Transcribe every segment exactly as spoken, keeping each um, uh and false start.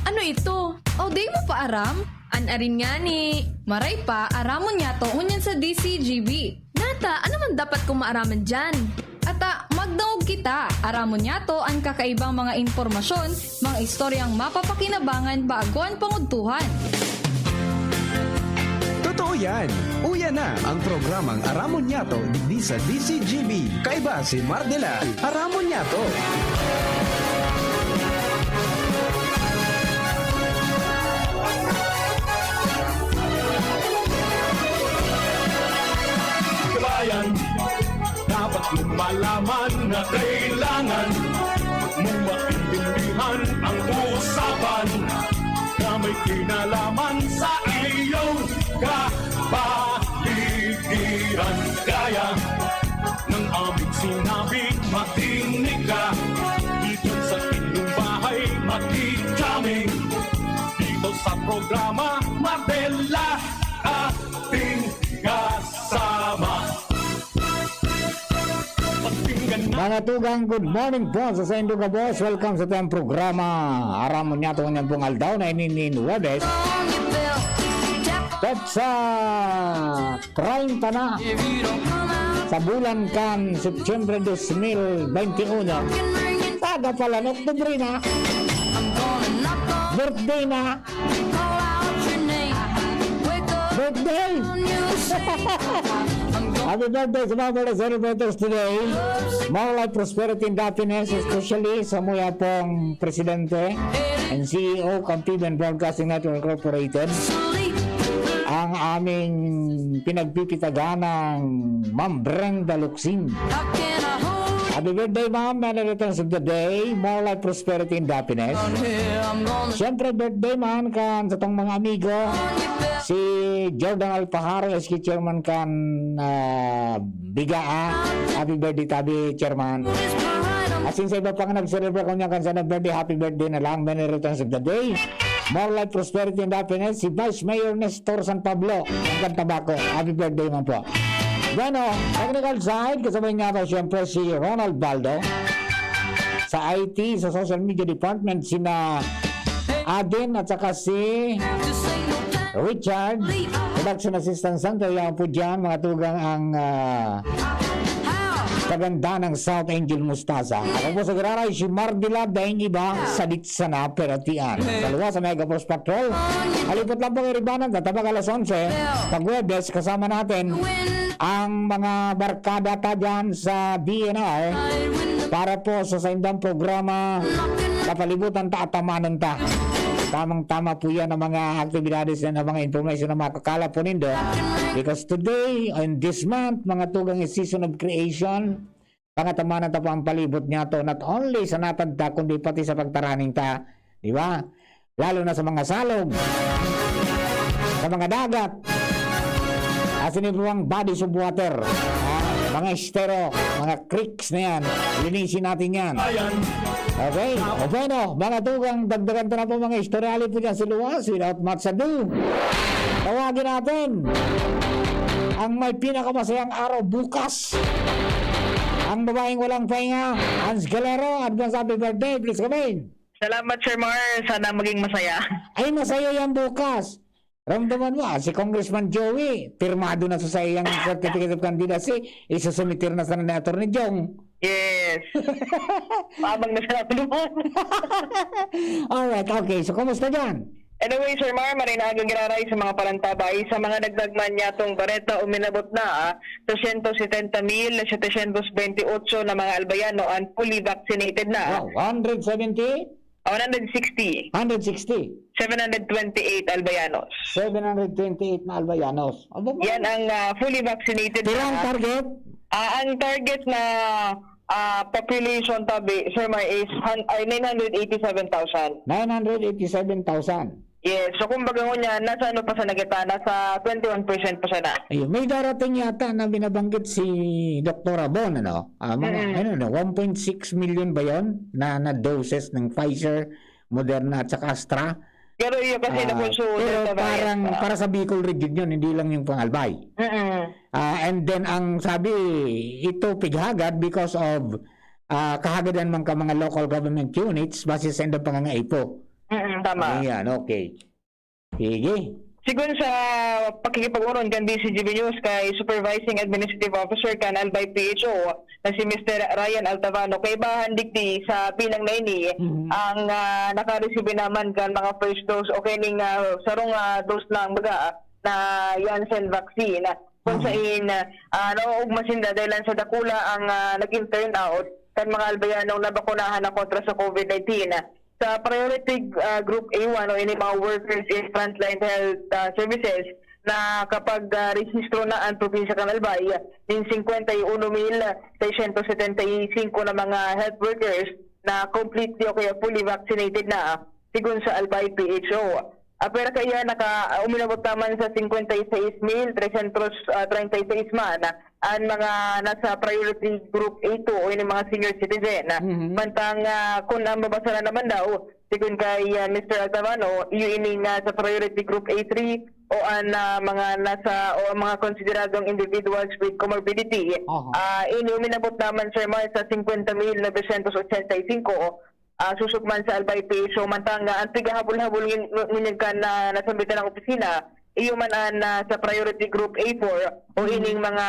Ano ito? O, di mo pa aram? An arin ngani. Maray pa, aramon niyato ngunyan sa D C G B. Nata, ano man dapat kong maaraman diyan? Ata, magdangog kita. Aramon niyato an kakaibang mga impormasyon, mga istoryang mapapakinabangan bago an pangudtuhan. Totoo yan. Uya na ang programang Aramon Niyato digdi sa D C G B. Kaiba si Mardela. Aramon Niyato. Kabayan, dapat mong malaman na kailangan mong maintindihan ang usapan na may kinalaman sa iyong kapaligiran. Kaya ng aming sinabi, makinig ka. Dito sa inyong bahay, makikaming. Dito sa programa, Mardela, ating kasama. Pakinggan na. Mga tugang, good morning po sa saindo gabos. Welcome sa atong programa. Aramon niyato ngunyan pong aldaw na ini nin Huwebes. Petsa treinta na sa bulan kan Setyembre dos mil veintiuno. Taga palan, Oktubre na. Birthday na. Birthday! Happy birthday sa mga birthday celebrators today. More life, prosperity, and happiness, especially sa muya pong presidente and C E O kan P B N Broadcasting Network Incorporated, ang aming pinagpipitagan ng Ma'am Brenda Locsin. Happy birthday, ma'am. Many returns of the day. More life, prosperity, and happiness. Siyempre, birthday man kan sa tong mga amigo. Si Jordan Alpajaro, S K chairman kan, ah, Bigaa. Happy birthday tabi, chairman. Asin sa iba pang nagselebra ko niya kan sana birthday, happy birthday na lang. Many returns of the day. More life, prosperity, and happiness. Si Vice Mayor Nestor San Pablo, ang kan Tabaco. Happy birthday man po. Bueno, technical side, kasabay niya ako, siyempre, si Ronald Baldo. Sa I T, sa social media department, sina Aden at saka si Richard. Production assistant center, yan po dyan, mga tugang ang, ah, kaganda ng South Angel Mustasa. Ako po sa giraray, si Mardila, daing iba, sadit sana peratian. Sa luwas sa Mega Force Patrol, halipot lang pong iribanan, tatabag alas onse, pag Huwebes, kasama natin ang mga barkada ta dyan sa D N R para po sa saindang programa, Kapalibutan Ta, Atamanon Ta. Tamang-tama po yan ang mga aktibidades na mga information na makakala po nindo. Because today, and this month, mga tugang is season of creation, pangatamanan ta po ang palibot niyato, not only sa natad ta, kundi pati sa pagtaraning ta. Di ba? Lalo na sa mga salog, sa mga dagat, asin iba pang bodies of water, ah, mga estero, mga creeks na yan, linisin natin yan. Okay? O bueno, mga tugang, dagdagan ta na po mga istorya, halipot dyan sa luwas, without much ado. Tawagin natin ang may pinakamasayang araw bukas. Ang babaeng walang pahinga, Hans Galero, advance happy birthday, please come in. Salamat, Sir Mar. Sana maging masaya. Ay, masaya yan bukas. Ramdaman mo, ah, si Congressman Joey, pirmado na sa saiyang certificate of candidacy, isusumiter na sana ni Attorney Jong. Yes. Abang na sana ako naman. Alright, okay. So, kumusta dyan? Anyway, Sir Mar, maray na agang giraray sa mga palantabay. Sa mga nagdagman niyatong bareta, uminabot na, ah, sa siyento setenta mil setecientos bentiocho na mga Albayano ang fully vaccinated na. Wow, one hundred seventy? One hundred sixty. Hundred sixty. Seven hundred twenty-eight Albayanos. Seven hundred twenty-eight na Albayanos. Aba, ba? Yan ang, ah, fully vaccinated Pila ang na. Target? Ah, ang target na, ah, population tabi, Sir Mar, is hun-, ay, nine hundred eighty-seven thousand. Nine hundred eighty-seven thousand. Yes. So, kumbaga ngunyan, nasa ano pa sana kita? Nasa twenty-one percent pa sana. Ayun, may darating yata na binabanggit si Doktor Abon, ano? Ah, mga, Mm. ano na, one point six million ba yun na, na doses ng Pfizer, Moderna at saka Astra? Pero yun kasi Ah, nakonsulta pero na ba parang yan? Para sa Bicol region yun, hindi lang yung Pangalbay. Mm-mm. Ah, and then ang sabi, ito pighagad because of, ah, kahagadan man ka mga local government units base sa indang pangangaipo. Mm, tama. Ayan, okay. Sige. Sigon sa pakikipag-oron kan D C G B News kay Supervising Administrative Officer kan Albay P H O na si Mister Ryan Altavano, kaibahan digdi sa bilang na ini Mhm. ang, ah, nakaresibi naman kan mga first dose o kining, ah, sarong, ah, dose lang baga na Janssen vaccine. Kung Mhm. sain, ah, naoogma sinda dahil lang sa dakula ang, ah, naging turnout kan mga Albayanong nabakunahan na kontra sa COVID nineteen. Sa priority, ah, group A one o ini mga workers in frontline health, ah, services na kapag, ah, rehistro na ang probinsya kan Albay, nin singkwenta y uno mil seiscientos setenta y cinco na mga health workers na completely o kaya fully vaccinated na, sigon sa Albay P H O. Ah, pero kaya naka, ah, uminabot naman sa singkwenta y seis mil tresyentos, ah, treinta y seis man an mga nasa priority group A two o ini mga senior citizen. Mhm. Mantang, ah, kun ang mabasa na naman daw, sigon kay, ah, Mister Altamano, iyo ini nga sa priority group A three o an, ah, mga nasa, o ang mga konsideradong individuals with comorbidity. Aha. Ah, ini uminabot naman, Sir Mar, sa singkwenta mil novecientos ochenta y cinco, ah, susog man sa Albay P H O. Mantang, ah, an pigahabol-habol ngin-, ngunyan kan, ah, nasambitan ng opisina, iyo man an, ah, sa priority group A four o Mhm. ining mga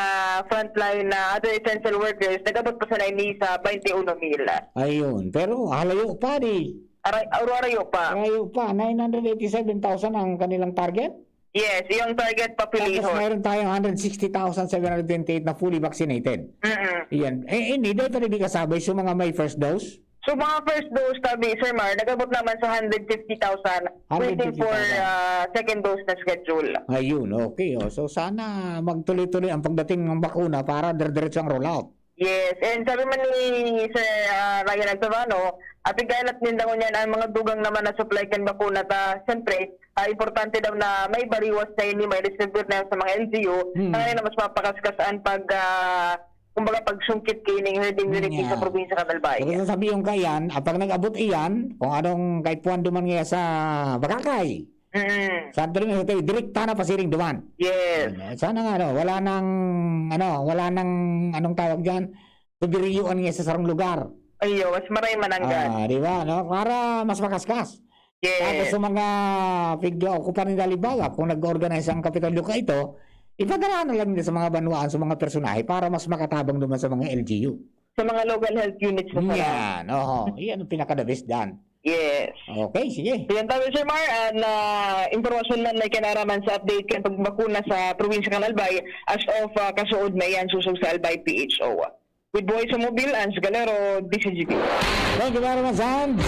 frontline na other essential workers, nag-abot pa sana ini sa twenty-one mil. Ayun. Pero halayo pa di. Aray, aro-arayo pa. Halayo pa. Nine hundred eighty-seven thousand ang kanilang target? Yes, yung target Tapos population. meron tayong hundred sixty thousand seven hundred twenty-eight na fully vaccinated. Mm-mm. Iyan. Eh, hindi, dahil pa rin di kasabay sa mga may first dose? So, mga first dose, tabi, Sir Mar, nag-abot naman sa hundred fifty thousand, waiting for, Hundred fifty thousand. ah, second dose na schedule. Ayun, okay. Oh. So, sana magtuloy-tuloy ang pagdating ng bakuna para dire-diretso ang rollout. Yes, and sabi man ni Sir, ah, Ryan Altavano, apigay lat ninda ngunyan ang mga dugang naman na supply kan bakuna ta, siyempre, ah, importante daw na may bariwas na ini, may distribute na sa mga L G U, Hmm. na ngayon na mas mapakaskas ang pag, ah, kumbaga, pagsungkit kaining herd immunity sa Yeah. probinsya kan Albay. Tapos sasabihin ko yan, ah, pag nag-abot iyan, kung anong kaipuhan duman nga sa Bakakay, Mm. Sa diri na sa tayo, direkta na pasiring duman. Yes. Ano, sana nga, ano, wala nang, ano, wala nang, anong tawag diyan? Pagdiriyoan nga sa sarong lugar. Ayo, mas maray mananggal. Ah, di ba, no? Para mas makaskas. Yes. Tapos sa mga pig-, okupan nila, halimbawa, kung nag-organize ang Kapitolyo ka ito, ipadala na lang nila sa mga banwaan, sa mga personahe para mas makatabang naman sa mga L G U. Sa mga local health units na sila. Yan, oho. Yan ang pinaka-the best dan. Yes. Okay, sige. Yan tayo, Sir Mar, ah, na impormasyon man na ikinaraman sa update kan pagbakuna sa probinsya kan Albay as of, ah, kasuod na yan, susog sa Albay P H O. With Boy sa Mobil, Ans Galero, D C G P. Thank you very much, Ans.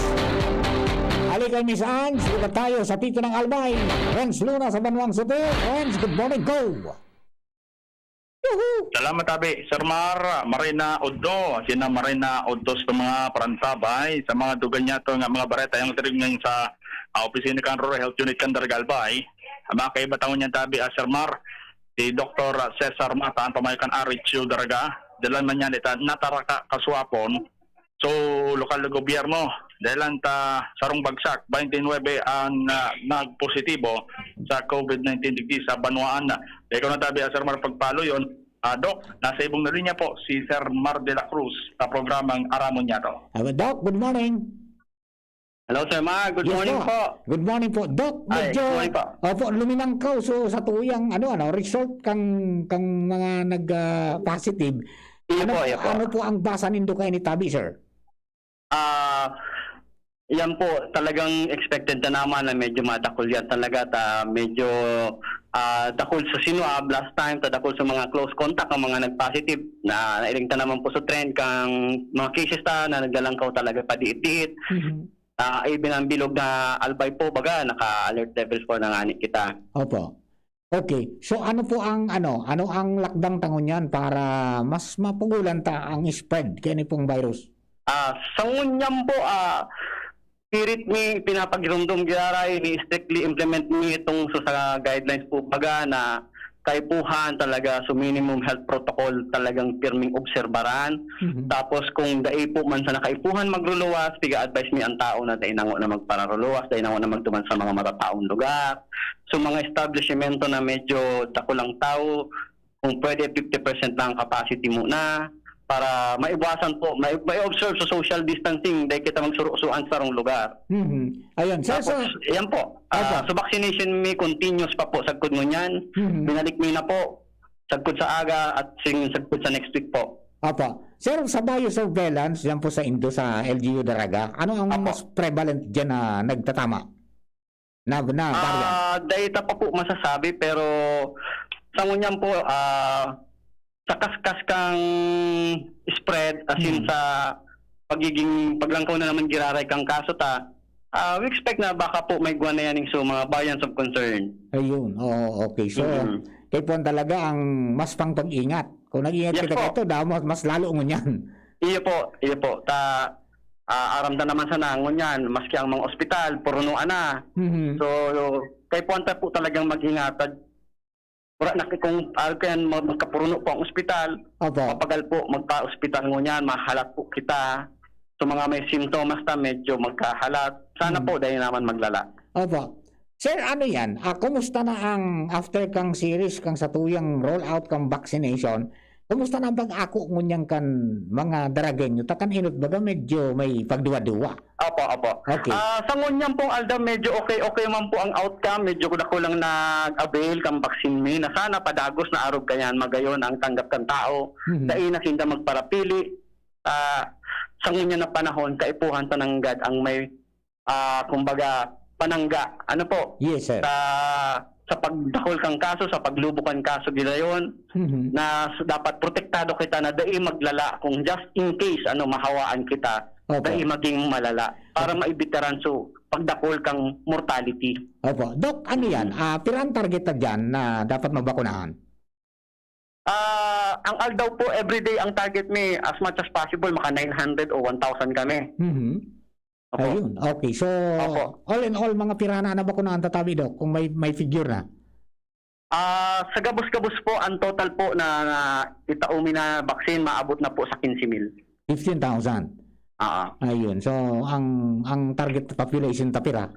Ali kay Miss Ans, lipat tayo sa Tito ng Albay. Renz Luna sa Banwang Suti. Renz, good morning, go! Yuhu! Salamat, abi. Sir Mar, Marina Oddo, sina Marina Oddo sa mga paransabay, sa mga dugan niya to nga mga bareta, yung tirig ngayon sa, ah, opisina kan Rural Health Unit kan Daraga Albay. Ang mga kaibatangon niyan, tabi, ah, Sir Mar, si Doktor Cesar Mata, ang pamayakan Arichio Daraga, dalan man niyan, ita, nataraka, kasuapon, So, lokal na gobyerno, dahil lang ta sarong bagsak, twenty-nine ang, ah, nagpositibo sa COVID nineteen digdi sa banwaan na. Kaya ikaw na tabi, Sir Mar, pagpalo yun. Ah, Doc, nasa ibong na linya po si Sir Mar de la Cruz sa programang Aramon Niya To. Ah, Doc, good morning. Hello, Sir Mar. Good Yes morning po. po. Good morning po. Doc, Ay, medyo, good morning po. opo, luminangkaw. So, sa tuyang, ano, ano, result kang, kang mga nag, ah, positive. Iyo Ano po, po, iyo po. ano po ang basa nindo kay ni Tabi, sir? Ah, yan po, talagang expected na naman na medyo madakul yan talaga. Ta, medyo, ah, dakul sa sinwab last time, ta dakul sa mga close contact ang mga nag-positive na nairing ta naman po sa trend kang mga cases ta na naglalangkaw talaga padiit-diit. Mhm. Ah, even ang bilog na Albay po, baga, naka-alert level four na nga ni kita. Opo. Okay. So, ano po ang, ano, ano ang lakdang ta ngunyan para mas mapugulan ta ang spread kani pong virus? Ah, sa ngunyan po, ah, spirit ni pinapagirumdom giraray, ni strictly implement ni itong sa, sa guidelines po, baga, na kaipuhan talaga, so minimum health protocol talagang pirming obserbaran. Mhm. Tapos kung dai po man sa nakaipuhan magruluwas, piga-advise mi ang tao na dai nango na magpararuluwas, dai nango na magduman sa mga matataong lugar. So mga establishmento na medyo dakulang tao, kung pwede fifty percent lang ang capacity muna. para maiwasan po, mai-, mai-observe sa social distancing, dai kita magsuro-suroan sa sarong lugar. Mhm. Ayun, sir, Tapos, so yan po. Ah, Opo. So vaccination mi continuous pa po sagkod ngunyan. Mhm. Binalik mi na po sagkod sa aga at sing-, sagkod sa next week po. Opo. Sir, sa biosurveillance, yan po sa Indo, sa L G U Daraga, ano ang Opo. mas prevalent diyan na nagtatama? Na, na variant? Ah, dai ta pa po masasabi, pero sa ngunyan po, ah, sa kaskas kang spread, as in Hmm. sa pagiging paglangkaw na naman giraray kang kaso ta, ah, we expect na baka po may guwa na yan yung sa mga variants of concern. Ayun, oo, okay. So, Mm. kaipuhan talaga ang mas pang pag-ingat. Kung nag-ingat Yes kita po. dito, daw mas, mas lalo ngunyan. Iyo po, iyo po. Ta, ah, aram ta naman sana ngunyan, maski ang mga ospital, purunuan na. Mhm. So, kaipuhan ta po talagang mag-ingat. Wala na ki-, kung, ah, kaya mag-, magkapuruno po ang ospital, Opo. mapagal po magpa-ospital ngunyan, mahalat po kita. So, mga may simptomas na medyo magkahalat. Sana Hmm. po, dahil naman maglala. Opo. Sir, ano yan? Ah, kumusta na ang after kang series, kang satuyang rollout kang vaccination? Kumusta na ang pag-ako ngunyan kan mga Daragenyo? Ta kan inot baga medyo may pagduwa-duwa. Opo, opo. Okay. Ah, sa ngunyan pong aldaw, medyo okay-okay man po ang outcome. Medyo dako lang nag-avail kang vaccine mi na sana padagos na arog kayan, magayon ang tanggap kan tao. Mhm. Dai na sinda magparapili. Ah, sa ngunyan na panahon, kaipuhan ta nanggad ang may, ah, kumbaga, panangga. Ano po? Yes, sir. Sa, sa pagdakul kang kaso, sa paglubo kan kaso, gidayon, Mhm. na s-, dapat protektado kita na dai maglala kung just in case, ano, mahawaan kita, Opo. dai maging malala para Opo. maibitaran so pagdakul kang mortality. Opo. Doc, ano yan? Mm. Ah, pira ang target ta dyan na dapat mabakunahan? Ah, ang aldaw po, everyday ang target mi, as much as possible, maka nine hundred o one thousand kami. Mhm. Opo. Ayun. Okay. So, Opo. all in all, mga pira na nabakunahan ta tabi, Doc, kung may, may figure na? Ah, sa gabos-gabos po, ang total po na, na itao mi na vaccine, maabot na po sa quince mil. Fifteen thousand? Oo. Ayun. So, ang, ang target population ta pira?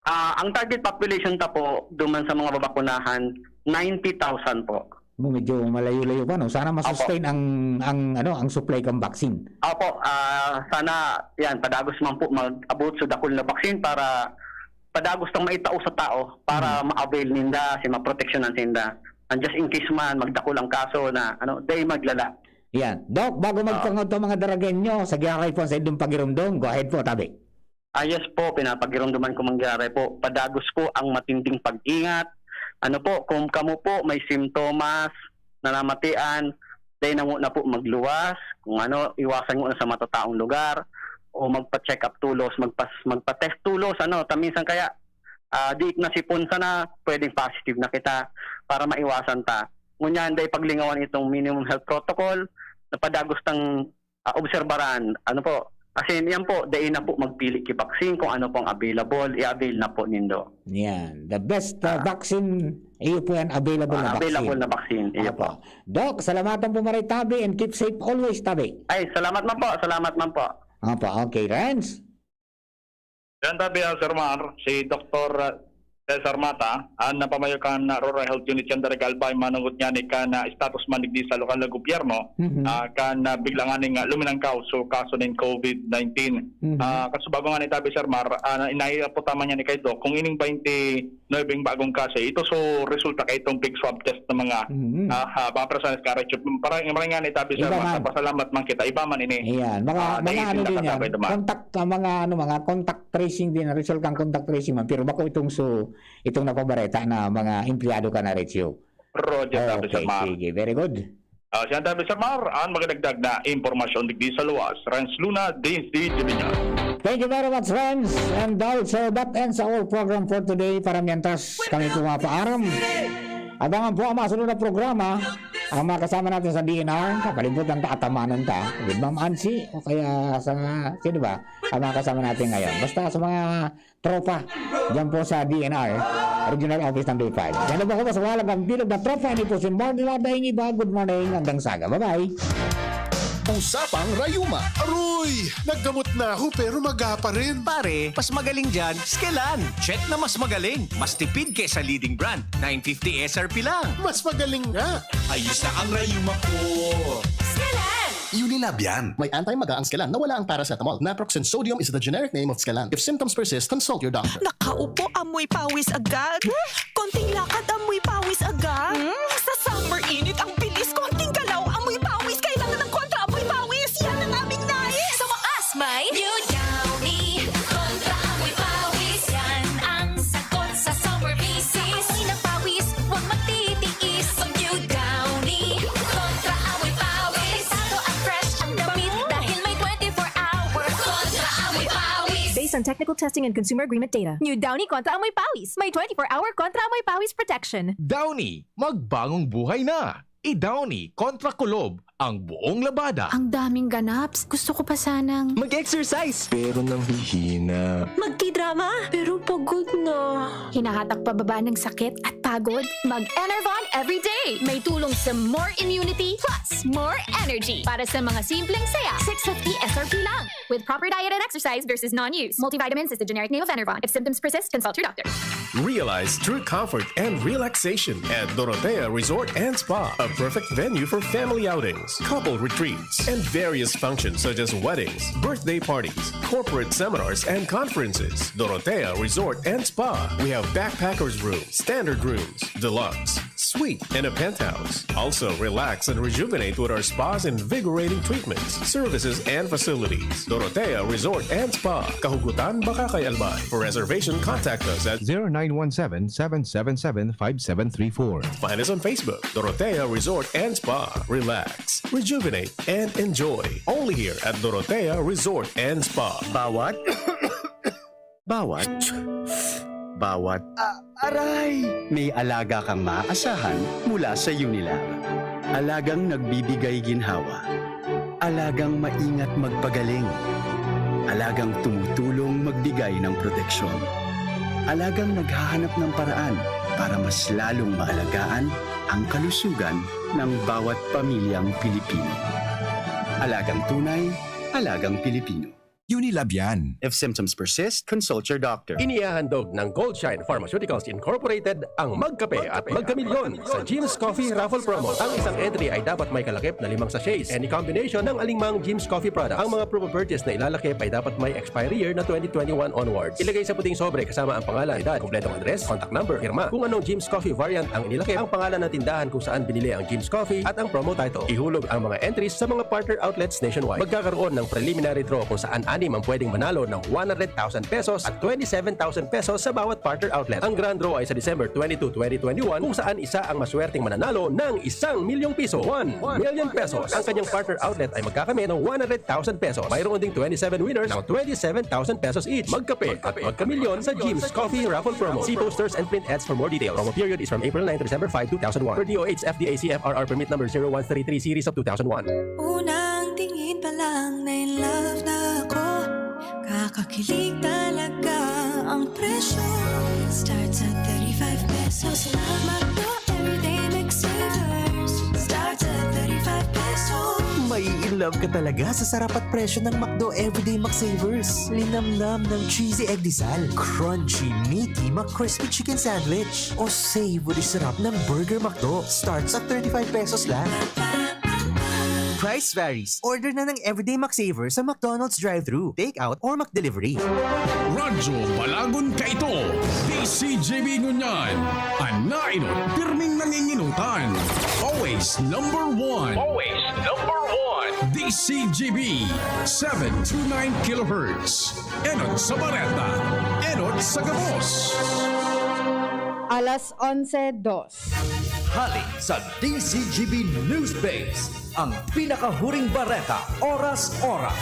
Ah, ang target population ta po, duman sa mga babakunahan, ninety thousand po. Mo, medyo malayo-layo pa, no? Sana Opo. ma-sustain ang, ang, ano, ang supply kang vaccine. Opo, ah, sana, yan, padagos man po mag-abot sa dakul na vaccine para padagos tang maitao sa tao para Hmm. ma-avail ninda, si maproteksyonan sinda. And just in case man, magdakul ang kaso na, ano, dai maglala. Yan. Doc, bago Oo. magpangod to mga Daragenyo, sa giyaray po sa indong pagirumdom, go ahead po, tabi. Ah, yes po, pinapagiromdoman ko mangyari po. Padagos po ang matinding pag-ingat. Ano po, kung kamo po may simptomas na namatian, dai na muna po magluwas. Kung ano, iwasan muna sa matataong lugar o magpa-check up tulos, magpas-, magpa-test tulos, ano, ta minsan kaya, ah, di na sipon sana, pwedeng positive na kita para maiwasan ta. Ngunyan, dai paglingawan itong minimum health protocol na padagos tang ah, obserbaran. Ano po? Kasi yan po, dai na po magpili ki vaccine, kung ano pong available, i-avail na po nindo. Yan. The best, uh, Ah. vaccine, iyo po yan, available na Ah, available vaccine. na vaccine, iyo Apo. po. Doc, salamatan po maray tabi and keep safe always, tabi. Ay, salamat man po, salamat man po. Apo, okay. Renz? Yan tabi, ah, Sir Mar, si Doktor, ah, Cesar Mata, an napamayo kan, ah, Rural Health Unit kan Daraga Albay, manongod niya ni kan, ah, status man digdi sa lokal na gobyerno, Mhm. ah, kan, ah, bigla nga ning, ah, luminangkaw so kaso nin covid nineteen. Mhm. Ah, kasubago nga ni tabi, Sir Mar, ah, inahirap po tama niya ni kay Doc, kung ining twenty-nine bagong kaso, ito so resulta kay itong pig swab test ng mga, Mhm. ah, ah, mga personas ka, Richard. Parang, parang nga ni tabi, Sir Iba Mar, man. Pasalamat man kita. Iba man ini. Ayan, mga, Ah, mga dahil ano sila din yan, katabi naman. Contact, ah, mga ano, mga contact tracing din, result kang contact tracing man, pero bako itong su-, itong napabareta na mga empleyado ka na, Richie. Roger, tabi, Okay, Sir Mar. sige, very good. Ah, siya tabi, Sir Mar, ang magdagdag na impormasyon digdi sa luwas. Renz Luna, D N Z Divina. Thank you very much, Renz. And also, that ends our program for today. Para mientras kami pumapaaram, abangan po ang mga sunod na programa. Ang mga kasama natin sa D N R, kapalibutan ta, atamanan ta. With Ma'am Ansi, o kaya sa, sino ba? Ang mga kasama natin ngayon. Basta sa mga tropa, dyan po sa D N R, Regional Office ng B five. Yan na po ako sa walang ang bilog na tropa ni Pusin Marnila. Daing iba, good morning, hanggang saga. Bye-bye. Usapang Rayuma. Aroy! Naggamot na ako pero maga pa rin. Pare, mas magaling dyan, Skelan. Check na mas magaling. Mas tipid kesa leading brand. Nine fifty S R P lang. Mas magaling nga. Ayos na ang rayuma ko. Skelan! Unilab yan. May anti-maga ang Scalan na wala ang paracetamol. Naproxen sodium is the generic name of Scalan. If symptoms persist, consult your doctor. Nakaupo, amoy pawis agad. Konting lakad, amoy pawis agad. Hmm, sa summer init, ang bilis. Konting galaw, amoy pawis. Kailangan ng kontra amoy pawis. Yan ang aming nais. Sa wakas, may New Downy. Kontra amoy pawis. Yan ang sagot sa summer visit. Amoy ng pawis, huwag magtitiis. Mag New Downy. Kontra amoy pawis. Delikado at fresh ang damit dahil may twenty-four hour kontra amoy pawis. Based on technical testing and consumer agreement data, New Downy Kontra Amoy Pawis. May twenty-four hour Kontra Amoy Pawis protection. Downy, magbagong buhay na! I-Downy kontra kulob ang buong labada. Ang daming ganaps. Gusto ko pa sanang... Mag-exercise! Pero nanghihina. Magtidrama, pero pagod na. Hinahatak pababa ng sakit at pagod? Mag-Enervon everyday! May tulong sa more immunity plus more energy para sa mga simpleng saya. six fifty S R P lang. With proper diet and exercise versus non-use. Multivitamins is the generic name of Enervon. If symptoms persist, consult your doctor. Realize true comfort and relaxation at Dorotea Resort and Spa, a perfect venue for family outings, couple retreats, and various functions such as weddings, birthday parties, corporate seminars, and conferences. Dorotea Resort and Spa. We have backpackers room, standard rooms, deluxe, suite, and a penthouse. Also, relax and rejuvenate with our spa's invigorating treatments, services, and facilities. Dorotea Resort and Spa, Kahugutan, Bacacay, Albay. For reservation, contact us at zero nine one seven, seven seven seven, five seven three four. Find us on Facebook, Dorotea Resort and Spa. Relax, rejuvenate, and enjoy. Only here at Dorotea Resort and Spa. Bawat Bawat Bawat Ah, aray! May alaga kang maaasahan mula sa Unilab. Alagang nagbibigay ginhawa. Alagang maingat magpagaling. Alagang tumutulong magbigay ng proteksyon. Alagang naghahanap ng paraan para mas lalong maalagaan ang kalusugan ng bawat pamilyang Pilipino. Alagang tunay, alagang Pilipino. Unilab yan. If symptoms persist, consult your doctor. Inihahandog ng Goldshine Pharmaceuticals Incorporated ang Magkape at Magkamilyon sa Jim's Coffee Raffle Promo. Ang isang entry ay dapat may kalakip na limang sachets, any combination ng alingmang Jim's Coffee product. Ang mga promo purchase na ilalakip ay dapat may expiry year na twenty twenty-one onwards. Ilagay sa puting sobre kasama ang pangalan, edad, kompletong address, contact number, pirma. Kung anong Jim's Coffee variant ang inilakip, ang pangalan ng tindahan kung saan binili ang Jim's Coffee at ang promo title. Ihulog ang mga entries sa mga partner outlets nationwide. Magkakaroon ng preliminary draw kung saan anim ang pwedeng manalo ng one hundred thousand pesos at twenty-seven thousand pesos sa bawat partner outlet. Ang grand draw ay sa December twenty-two, twenty twenty-one, kung saan isa ang maswerteng mananalo ng isang milyong piso, one million pesos. Ang kanyang partner outlet ay magkakamit ng one hundred thousand pesos. Mayroon ding twenty-seven winners ng twenty-seven thousand pesos each. Magkape at magkamilyon sa Jim's Coffee Raffle Promo. See posters and print ads for more details. Promo period is from April nine to December five, two thousand one. Per D O H F D A C F R R permit number zero one three three series of two thousand one. Unang tingin pa lang na in love na ako. Kakakilig talaga ang presyo. Starts at thirty-five pesos lang. McDo Everyday McSavers. Starts at thirty-five pesos. Mai-in love ka talaga sa sarap at presyo ng McDo Everyday McSavers. Linamnam ng cheesy egg disal, crunchy, meaty, McCrispy chicken sandwich, o savory sarap ng Burger McDo. Starts at thirty-five pesos lang. Price varies. Order na ng Everyday McSaver sa McDonald's drive-thru, take-out, or McDelivery. Radyo Balagon Kaito, D C G B Ngunyan, an nainot pirming nanginginutan. Always number one. Always number one. D C G B, seven two nine kilohertz. Enot sa bareta, enot sa gabos. Alas onse dos. Hali sa D C G B News Base, ang pinakahuring bareta, oras-oras.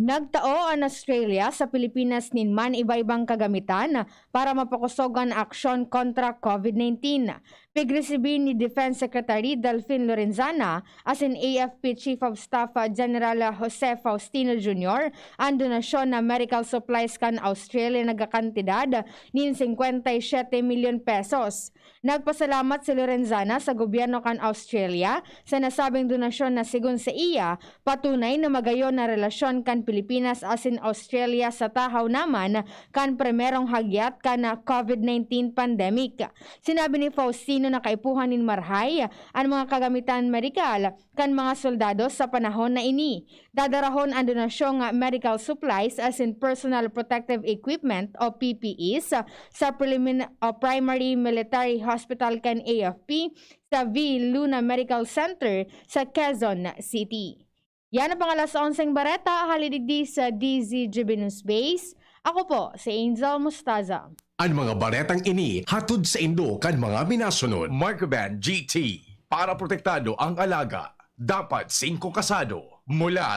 Nagtao an Australia sa Pilipinas nin man iba-ibang kagamitan para mapakosog an aksyon kontra COVID nineteen. Pigresibi ni Defense Secretary Delfin Lorenzana asin A F P Chief of Staff General Jose Faustino Junior an donasyon na medical supplies kan Australia nagkakantidad nin singkwenta y siyete milyon pesos. Nagpasalamat si Lorenzana sa gobyerno kan Australia sa nasabing donasyon na, sigon saiya, patunay na magayon na relasyon kan Pilipinas asin Australia sa tahaw naman kan primerong hagyat kan COVID nineteen pandemic. Sinabi ni Faustino na kaipuhan nin marahay an mga kagamitan medikal kan mga soldados sa panahon na ini. Dadarahon an donasyong medical supplies asin personal protective equipment o P P Es sa prelimin-, o Primary Military Hospital kan A F P sa V Luna Medical Center sa Quezon City. Yan ang mga alas onseng bareta hali digdi sa D Z G B News Base. Ako po si Angel Mostaza. An mga baretang ini hatod saindo kan mga minasunod. Markaband G T, para protektado ang alaga, dapat singko kasado. Mula